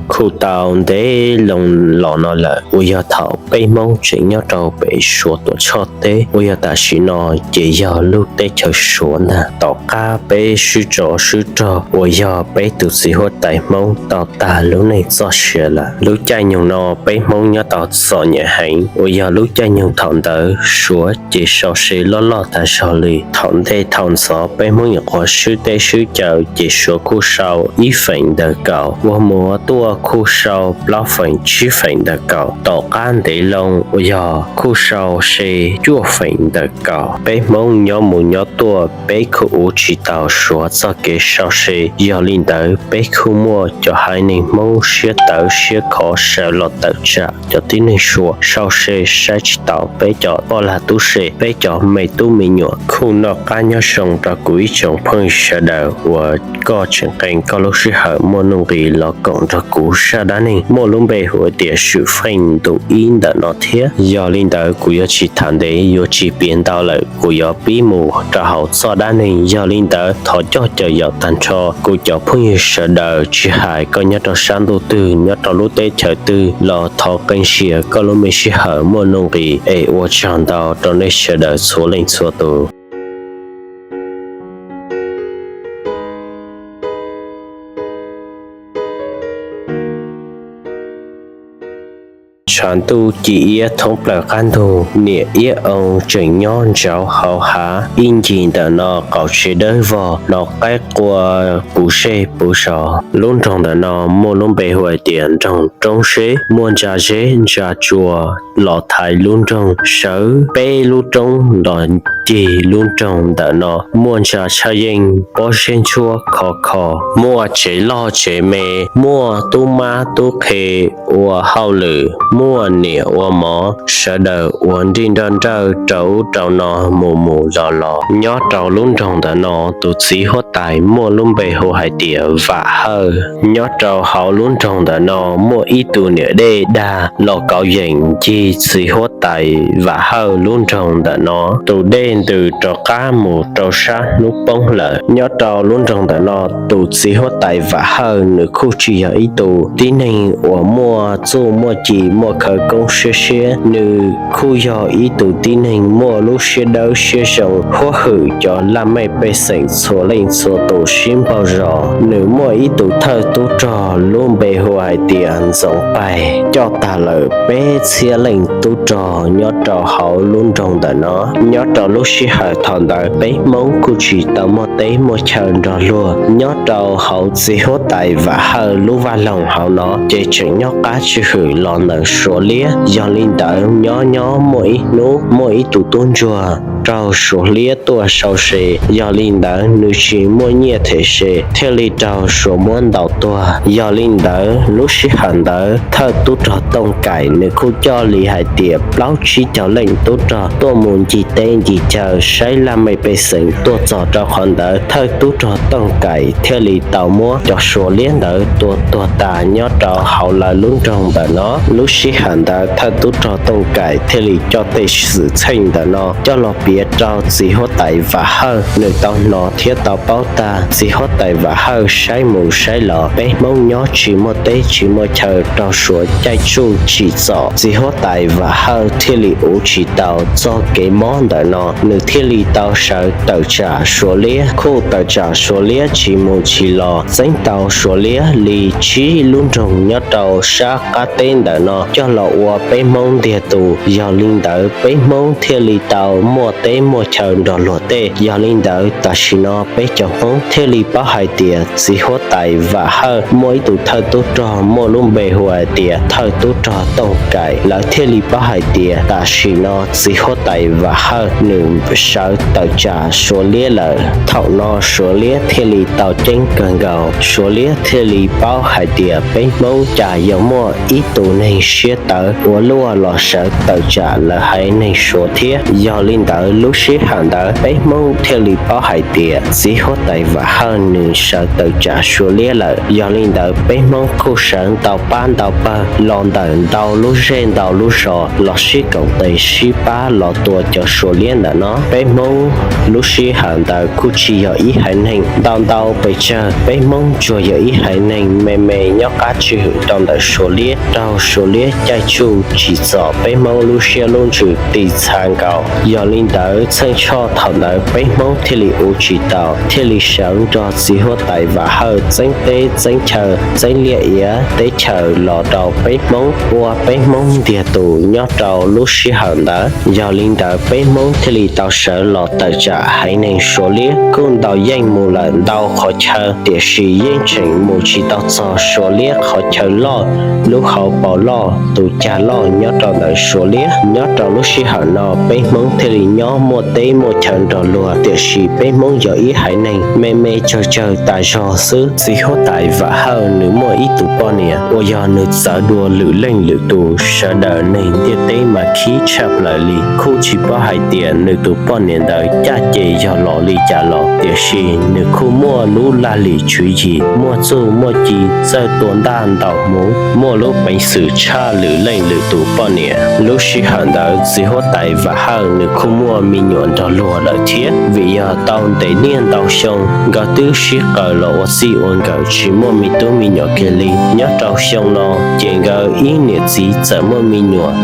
Kuj tau ntev loo los no lawm uas yog thaum peb Hmoob tseem nyob rau pem Suav tuam tshoj teb uas yog tam sim no ces yog lub teb chaws Suav ntag. Tom qab peb sib tsov sib rog uas yog peb tus txiv huab tais Hmoob tau tag lub neej txoj sia lawm. Lub caij nyoog no peb Hmoob nyob tau txom nyem heev uas yog lub caij nyoog thaum ntawd Suav ces sau se loj loj tas zog li. Thaum ntej thaum ntxov peb Hmoob nyuam qhuav swb teb swb chaw ces Suav kuj sau ib feem ntawm kaum, ua muag tuaj kuj sau plaub feem tsib feem ntawm kaum. Tom qab ntev loo uas yog kuj sau se cuaj feem ntawm kaum. Peb Hmoob nyob mus nyob tuaj peb kuj ua tsis tau Suav txoj kev sau se, yog li ntawd peb kuj muaj cov haiv neeg Hmoob siab tawv siab khov sawv los tawm tsam cov tib neeg Suav sau se saib tsis taus peb cov poj lag tub se, peb cov me tub me nyuam. Kuj noj qab nyob zoo rau kuv ib tsoom phooj ywg sawv daws uas koj tseem qee koj lub sij hawm muaj nuj nqis los koom nrog kuv zaj dab neeg muaj lub npe hu tias Swm Feej ntu ib ntawm no thiab. Yog li ntawd kuv yuav tsis tham ntev yuav tsis piav ntau lawm, kuv yuav pib mus rau hauv txoj dab neeg. Yog li ntawd thov coj caw yaum tag nrho kuv cov phooj ywg sawv daws, tsis hais koj nyob rau sab ntuj twg nyob rau lub teb chaws twg los thov qee siab koj lub me sij hawm muaj nuj nqis es ua tsaug ntau rau nej sawv daws txhua leej txhua tus. Tshav ntuj ci iab thoob plaws qab ntug, niam iab oo tseem nyob ntsauv hauv hav. Ib ncig ntawm no qaum tsev dawb vog, hnov qaib qua puv zej puv zos. Lub nroog ntawm no muaj lub npe hu hais tias nroog Roob Zeb, muaj ntsa zeb ntsa tsua los thaiv lub nroog, sawv peb lub roob los ncig lub nroog ntawm no. Muaj ntsa tshaj yeej pob zeb ntsuab khov kho, muaj tsev loj tsev me, muaj tub mab tub qhe ua hauj lwm, muaj niam ua mov, sawv daws ua nrij nroj nrawj rau ub rau no mus mus los los. Nyob rau lub nroog ntawm no tus txiv huab tais muaj lub npe hu hais tias Vam Hawj. Nyob rau hauv lub nroog ntawm no muaj ib tug niam dej dag los kauv yeem ncig txiv huab tais Vam Hawj lub nroog ntawm no. Tus dej ntws rov qab mus rau sab hnub poob lawm. Nyob rau lub nroog ntawm no tus txiv huab tais Vam Hawj nws kuj tsis yog ib tug tib neeg uas muaj txuj muaj ci muaj khawv koob siab siab, nws kuj yog ib tug tib neeg muaj lub siab dawb siab zoo, huab hwm cov laj mej pej xeem txhua leej txhua tus sib npaug zos. Nws muaj ib tug thawj tub rog lub npe hu hais tias Ntxoov Pais, coj tag lawm peb txhiab leej tub rog nyob rau hauv lub nroog ntawm no. Nyob rau lub sij hawm thaum ntawd peb Hmoob kuj tsis tau muaj teb muaj chaw nrog luag. Nyob rau hauv txiv huab tais Vam Hawj lub vaj loog hauv no ces tseem nyob qab tswj hwm los ntawm Suav liab. Yog li ntawd nyob nyob muaj ib hnub muaj ib tug tub ntsuag raug Suav liab tuaj sau se. Yog li ntawd nws tsis muaj nyiaj them se thiaj li raug Suav muab ntaus tuag. Yog li ntawd lub sij hawm ntawd thawj tub rog Tooj Kaim nws kuj coj li hais tias plaub tsib caug leej tub rog tuaj mus ncig teb ncig chaw saib laj mej pej xeem. Tuaj txog rau qhov ntawd thawj tub rog Tooj Kaim thiaj li tau muab cov Suav liab ntawd tua tuag tas nyob rau hauv lawv lub nroog ntawm no. Lub sij hawm ntawd thawj tub rog Tooj Kaim thiaj li coj tej xwm txheej ntawm no coj los piav rau txiv huab tais Vam Hawj, nws tau hnov thiab tau paub tag. Txiv huab tais Vam Hawj saib mus saib los peb Hmoob nyob tsis muaj teb tsis muaj chaw raug Suav caij tsuj tsim txom. Txiv huab tais Vam Hawj thiaj li ua tsis tau txoj kev mob ntawm no, nws thiaj li tau sawv tawm tsam Suav liab. Kuj tawm tsam Suav liab tsis mus tsis los, txeeb tau Suav liab li tsib lub nroog nyob rau sab qab teb ntawm no coj los ua peb Hmoob ntiag tug. Yog li ntawd peb Hmoob thiaj li tau muaj teb muaj chaw nrog luag tej. Yog li ntawd tam sim no peb cov Hmoob thiaj li paub hais tias txiv huab tais Vam Hawj muaj ib tug thawj tub rog muaj lub npe hu hais tias thawj tub rog Tooj Kaim. Lawv thiaj li paub hais tias tam sim no txiv huab tais Vam Hawj nws sawv tawm tsam Suav liab lawm. Thaum no Suav liab thiaj li tau ceeb kawg nkaus. Suav liab thiaj li paub hais tias peb Hmoob cas yuav muaj ib tug neeg siab tawv ua luaj los sawv tawm tsam lawv haiv neeg Suav thiab. Yog li ntawd Lub sij hawm ntawd peb Hmoob thiaj li paub hais tias txiv huab tais Vam Hawj nws sawv tawm tsam Suav liab lawm. Yog li ntawd peb Hmoob kuj sawv ntau pab ntau pawg los ntawm ntau lub zej ntau lub zos los sib koom tes sib pab los tua cov Suav liab ntawm no. Peb Hmoob lub sij hawm ntawd kuj tsis yog ib haiv neeg, ntau ntau pes tsawg peb Hmoob tsuas yog ib haiv neeg me me nyob qab tswj hwm rau ntawm Suav liab, raug Suav liab caij tsuj tsim txom peb Hmoob lub siab lub ntsws ti txha nkaus. Yog li ntawd txheej tshoj thaum ntawd peb Hmoob thiaj li ua tsis tau, thiaj li sawv nrog txiv huab tais Vam Hawj txeeb teb txeeb chaw txeeb liaj iav teb chaws los rau peb Hmoob, ua peb Hmoob ntiag tus nyob rau lub sij hawm ntawd. Yog li ntawd peb Hmoob thiaj li tau sawv los tawm tsam haiv neeg Suav liab kuj ntau yeej mus lawm ntau qhov chaw, tiam sis yeej tseem mus tsis tau txog Suav liab qhov chaw loj, lub hauv paus loj tus cag loj nyob rau ntawm Suav liab. Nyob rau lub sij hawm no peb Hmoob thiaj li nyob muaj teb muaj chaw nrog luag, tiam sis peb Hmoob yog ib haiv neeg me me tsawg tsawg tas zog xwb. Txiv huab tais Vam Hawj nws muaj ib tug poj niam uas yog nws txawv dua lwm leej lwm tus, sawv daws neeg ntiaj teb mas khib tshaj plaws li. Kuj tsis paub hais tias nws tus poj niam ntawd caj ces yog los li cas los, tiam sis nws kuj muaj lub laj lim tswv yim, muaj txuj muaj ci, txawj tua ntaj ntaus hmuv, muaj lub peev xwm tshaj lwm leej lwm tus poj niam. Lub sij hawm ntawd txiv huab tais Vam Hawj nws kuj muaj me nyuam nrog luag lawm thiab, vim yog tau ntev niaj ntau xyoo nkawd twb sib qaws los ua txij ua nkawm tsis muaj me tub me nyuam kiag li. Nyob rau xyoo no ces nkawd ib niam txiv txawm muaj me nyuam.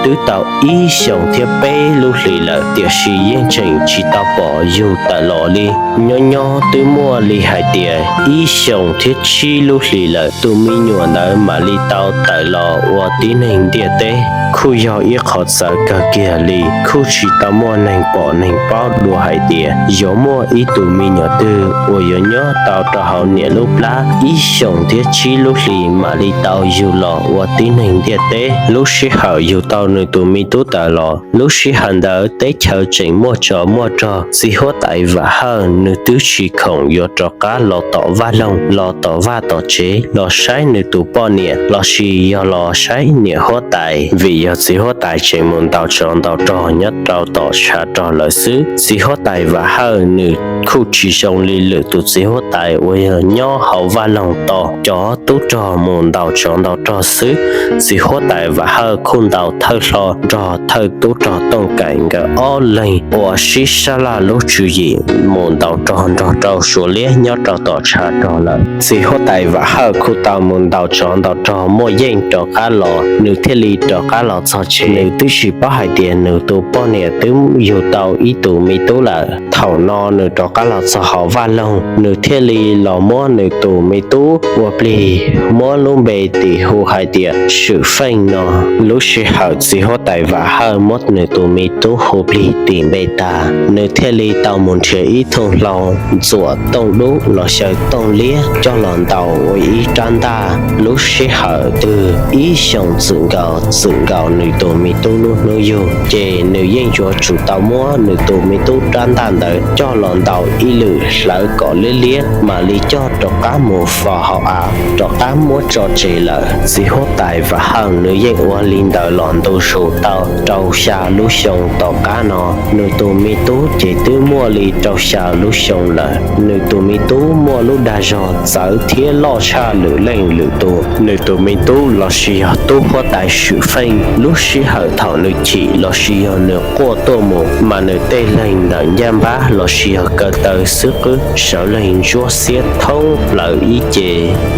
Twb tau ib xyoos thiab peb lub hlis lawm, tiam sis yeej tseem tsis tau pom yug tawm los li. Nyob nyob twb muaj li hais tias ib xyoos thiab tsib lub hlis lawm tus me nyuam ntawd mam li tau tawm los ua tib neeg ntiaj teb. Kuj yog ib qhov txawv kawg kiag li, kuj tsis tau muaj neeg pom neeg paub dua hais tias yuav muaj ib tug me nyuam twg uas yuav nyob tau rau hauv niam lub plab ib xyoos thiab tsib lub hlis mam li tau yug los ua tib neeg ntiaj teb. Lub sij hawm yug tau nws tus me tub tawm los, lub sij hawm ntawd teb chaws tseem muaj tsov muaj rog. Txiv huab tais Vam Hawj nws twb tsis khoom yuav rov qab los tom vaj loog, los tom vaj tom tsev los saib nws tus poj niam lossis yog los saib niam huab tais, vim yog txiv huab tais tseem mus ntaus tsov ntaus rog nyob rau tom tshav rog lawm xwb. Txiv huab tais Vam Hawj nws kuj tsis zoo li lwm tus txiv huab tais uas yog nyob hauv vaj loog tos cov tub rog mus ntaus tsov ntaus rog xwb. Txiv huab tais Vam Hawj kuj ntaus thawj hlo nrog thawj tub rog Tooj Kaim nkawd ob leeg uas sib sab laj lub tswv yim mus ntaus rog nrog rau Suav liab nyob rau tom tshav rog lawm. Txiv huab tais Vam Hawj kuj tau mus ntaus tsov ntaus rog muaj yeej rov qab los, nws thiaj li rov qab los txog tsev. Nws twb tsis paub hais tias nws tus poj niam twb yug tau ib tug me tub lawm. Thaum no nws rov qab los txog hauv vaj loog, nws thiaj li los muab nws tus me tub ua plig, muab lub npe tis hu hais tias Swm Feej no. Lub sij hawm txiv huab tais Vam Hawj muab nws tus me tub hu plig tis npe tag, nws thiaj li tau mus nrhiav ib thooj hlau ntxuam tooj dub los xyaw tooj liab coj los ntaus ua ib rab ntaj. Lub sij hawm twg ib xyoos txwm nkaus txwm nkaus nws tus me tub lub hnub yug, ces nws yeej yuav tsum tau muab nws tus me tub rab ntaj ntawd coj los ntaus ib lwm hlawv kom liab liab mam li coj rov qab mus faus hauv av rov qab muab tso tseg lawm. Txiv huab tais Vam Hawj nws yeej ua li ntawd los ntu zus tau rau xya lub xyoo tom qab no. Nws tus me tub ces twb muaj li rau xya lub xyoo lawm. Nws tus me tub muaj lub dag zog txawv thiab loj tshaj lwm leej lwm tus. Nws tus me tub lossis yog tub huab tais Swm Feej, lub sij hawm thaum nws chim lossis yog nws quaj tuaj mus mas nws tej leeg ntawm ncaj npab lossis yog ko taw xwb qwb sawv leeg ntsuab xiab thoob plaws ib ce.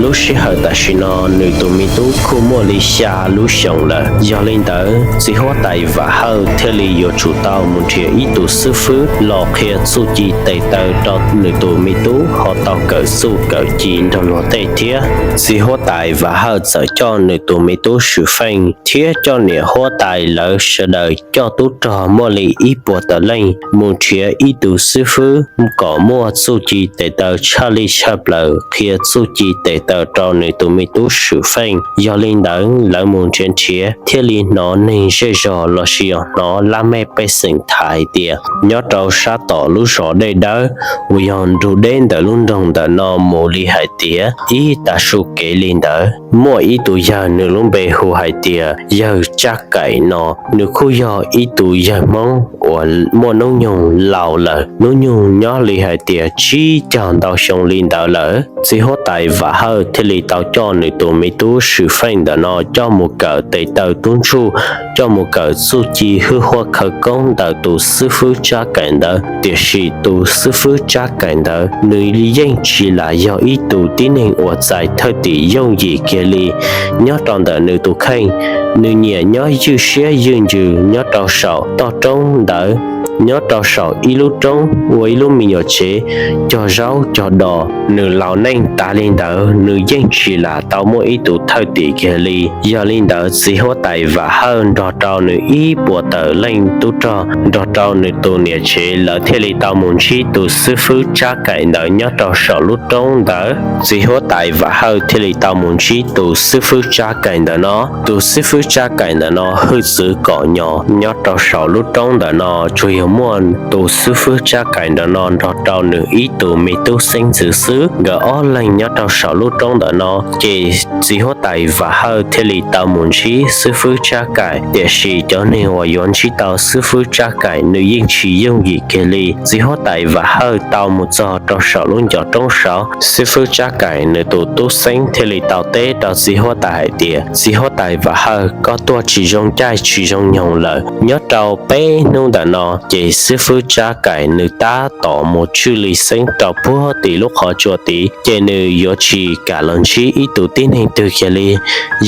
Lub sij hawm tam sim no nws tus me tub kuj muaj li xya lub xyoos lawm. Yog li ntawd txiv huab tais Vam Hawj thiaj li yuav tsum tau mus nrhiav ib tug xib fwb los qhia txuj ci tes taw rau nws tus me tub ho tau kawm txuj kawm ci nrog luag tej thiab. Txiv huab tais Vam Hawj txawm coj nws tus me tub Swm Feej thiab coj niam huab tais lawv sawv daws coj tub rog muaj li ib puas tawm leej mus nrhiav ib tug xib fwb kom muaj txuj ci tes taw tshaj li tshaj plaws qhia txuj ci tes taw rau nws tus me tub Swm Feej. Yog li ntawd lawv mus nrhiav nrhiav thiaj li hnov neeg zej zog los sis yog hnov laj mej pej xeem tham hais tias nyob rau sab tom lub zos Dej Dawb uas yog nrug deb ntawm lub nroog ntawm no mus li hais tias ib tag su kev li ntawd, muaj ib tug yawg nws lub npe hu hais tias yawg Tsab Kaim no, nws kuj yog ib tug yawg Hmoob uas muaj hnub nyoog laus lawm, hnub nyoog nyob li hais tias tsib caug ntau xyoo li ntawd lawm. Txiv huab tais Vam Hawj thiaj li tau coj nws tus me tub Swm Feej ntawm no coj mus kawm tes taw tub ntsuj, coj mus kawm txuj ci hwj huaj khawv koob ntawm tus xib fwb Tsab Kaim ntawd. Tiam sis tus xib fwb Tsab Kaim ntawd nws yeej tsis lam yog ib tug tib neeg uas txais thawj tim yooj yim kiag li. Nyob rau ntawm nws tus kheej, nws nyiam nyob ywj siab ywj ntsws nyob rau saum toj roob ntawd, nyob rau saum ib lub roob ua ib lub me nyuam tsev cog zaub cog dos. Nws laus neej tas li ntawd nws yeej tsis lam tau muaj ib tug thawj tim kiag li. Yog li ntawd txiv huab tais Vam Hawj nrog rau nws ib puas tawm leej tub rog nrog rau nws tus niam tsev lawv thiaj li tau mus ntsib tus xib fwb Tsab Kaim ntawd nyob rau saum lub roob ntawd. Txiv huab tais Vam Hawj thiaj li tau mus ntsib tus xib fwb Tsab Kaim ntawm no. Tus xib fwb Tsab Kaim ntawm no hwj txwv kom nyo nyob rau saum lub roob ntawm no tsuas yog muaj tus xib fwb Tsab Kaim ntawm no nrog rau nws ib tug me tub xeeb ntxwv xwb. Nkawd ob leeg nyob rau saum lub roob ntawm no ces txiv huab tais Vam Hawj thiaj li tau mus ntsib xib fwb Tsab Kaim. Tiam sis cov neeg uas yuav ntsib tau xib fwb Tsab Kaim nws yeej tsis yooj yim kiag li. Txiv huab tais Vam Hawj tau mus txog rau saum lub ncov roob saud, xib fwb Tsab Kaim nws tus tub xeeb thiaj li tau teb rau txiv huab tais hais tias, txiv huab tais Vam Hawj, koj tuaj tsis zoo caij tsis zoo nyoog lawm. Nyob rau peb hnub ntawm no ces xib fwb Tsab Kaim nws tab tom mus tswj li xeeb rau puag tim lub qhov tsua tid, ces nws yuav tsis kam los ntsib ib tug tib neeg twg kiag li.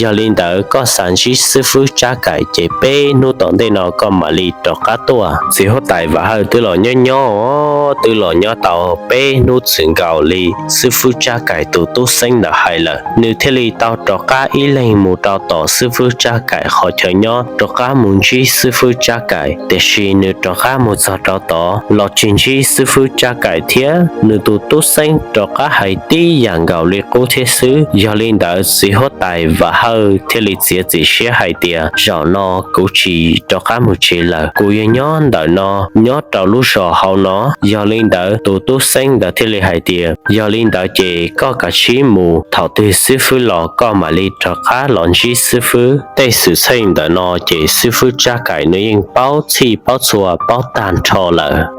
Yog li ntawd koj xav ntsib xib fwb Tsab Kaim ces peb hnub tom ntej no koj mam li rov qab tuaj. Txiv huab tais Vam Hawj twb los nyob nyob, twb los nyob tau peb hnub txwm nkaus li xib fwb Tsab Kaim tus tub xeeb ntawd hais lawm, nws thiaj li tau rov qab ib leeg mus rau tom xib fwb Tsab Kaim qhov chaw nyob, rov qab mus ntsib xib fwb Tsab Kaim. Tiam sis nws rov qab mus txog rau tod los tsis ntsib xib fwb Tsab Kaim thiab, nws tus tub xeeb rov qab hais tib yam nkaus li qub thiab xwb. Yog li ntawd txiv huab tais Vam Hawj thiaj li txiav txim siab hais tias, zaum no kuv tsis rov qab mus tsev lawm, kuv yuav nyob ntawm no, nyob rau lub zos hauv no. Yog li ntawd tus tub xeeb ntawd thiaj li hais tias, yog li ntawd ces koj kav tsij mus, thaum twg xib fwb los koj mam li rov qab los ntsib xib fwb. Tej xwm txheej ntawm no ces xib fwb Tsab Kaim nws yeej paub txhij paub txhua paub tag nrho lawm.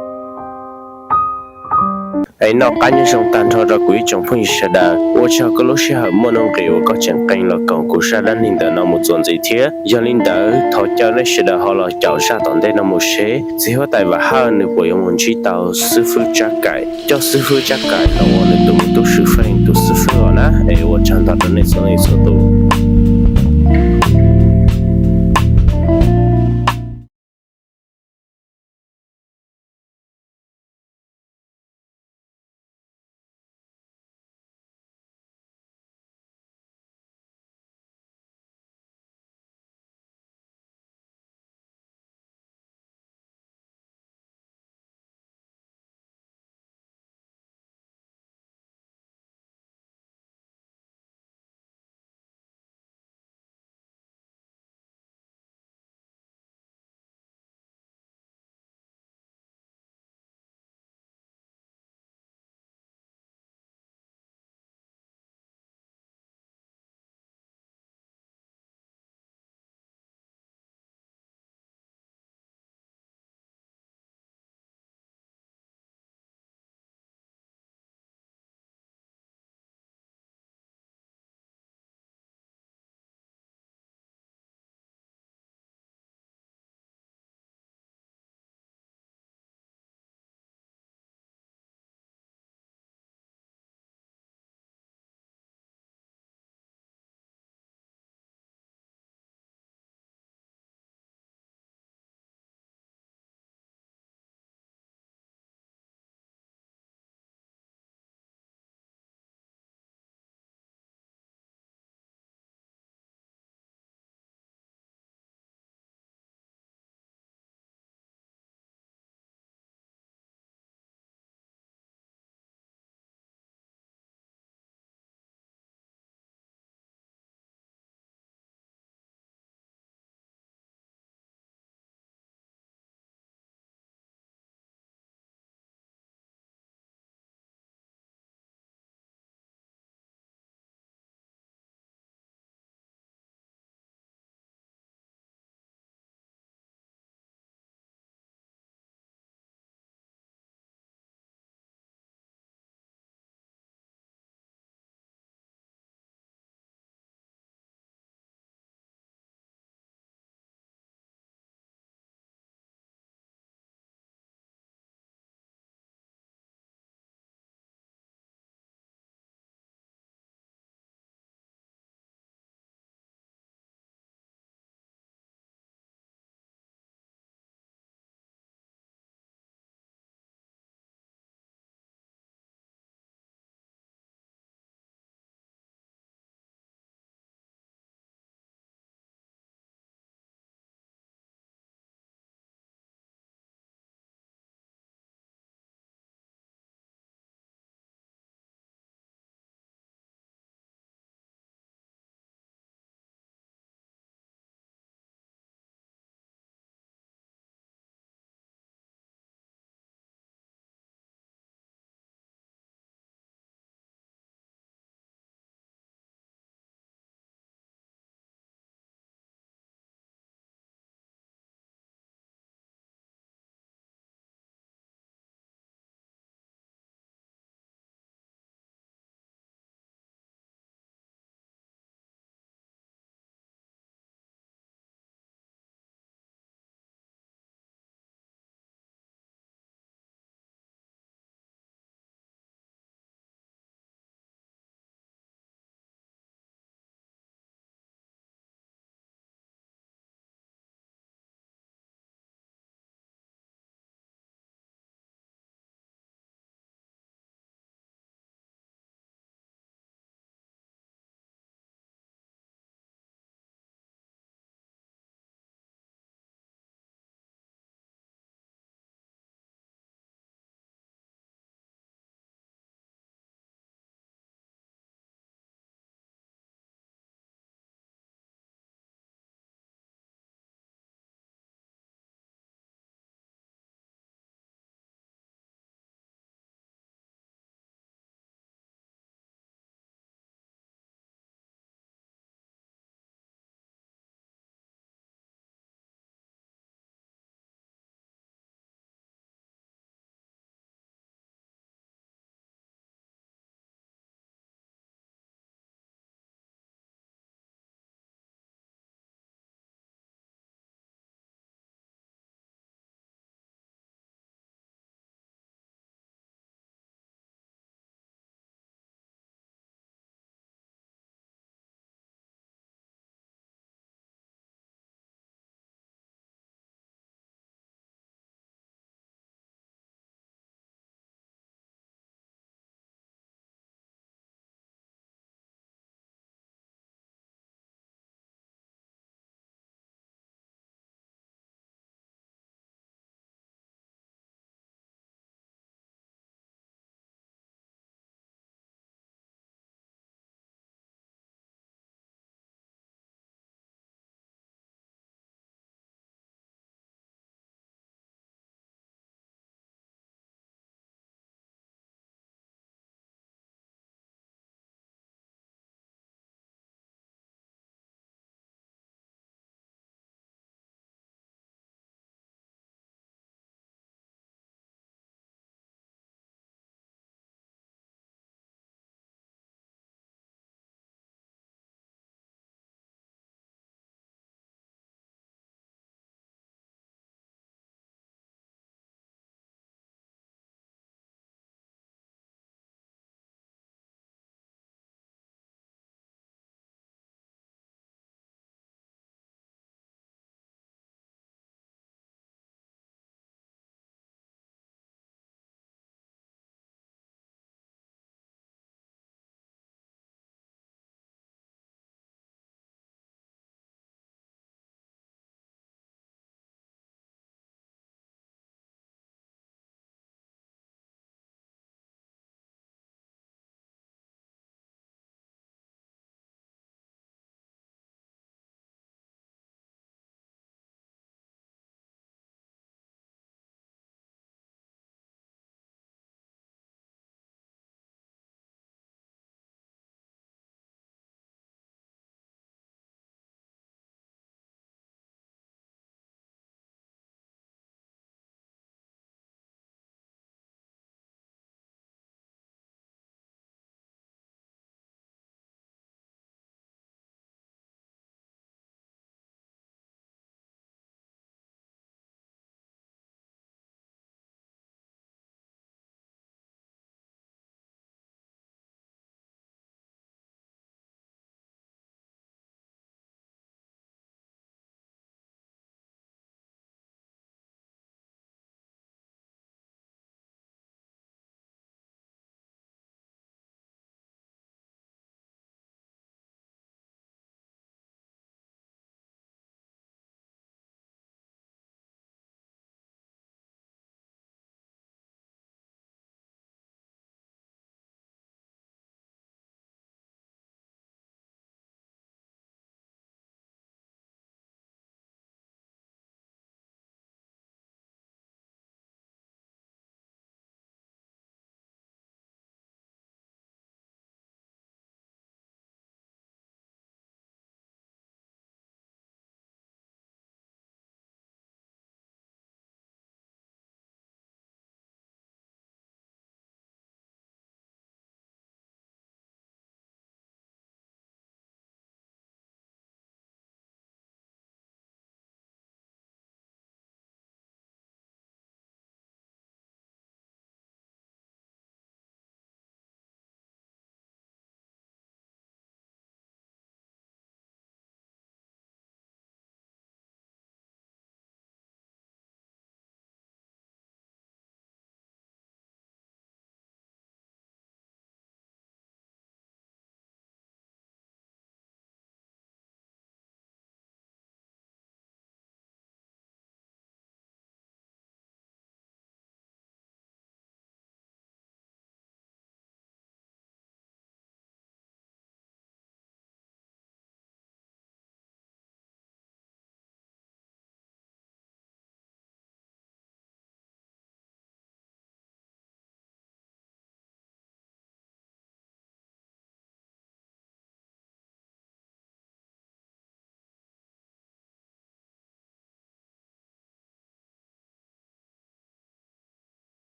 Es noj qab nyob zoo tag nrho rau kuv ib tsoom phooj ywg sawv daws, ua tsaug koj lub sij hawm muaj nuj nqis uas koj tseem qee los koom kuv zaj dab neeg ntawm no mus txuas ntxiv thiab. Yog li ntawd thov caw nej sawv daws ho los caum zaj tom ntej no mus seb txiv huab tais Vam Hawj nws puas yuav mus ntsib tau xib fwb Tsab Kaim, coj xib fwb Tsab Kaim los ua nws tus me tub Swm Feej tus xib fwb os na. Es ua tsaug ntau rau nej txhua leej txhua tus.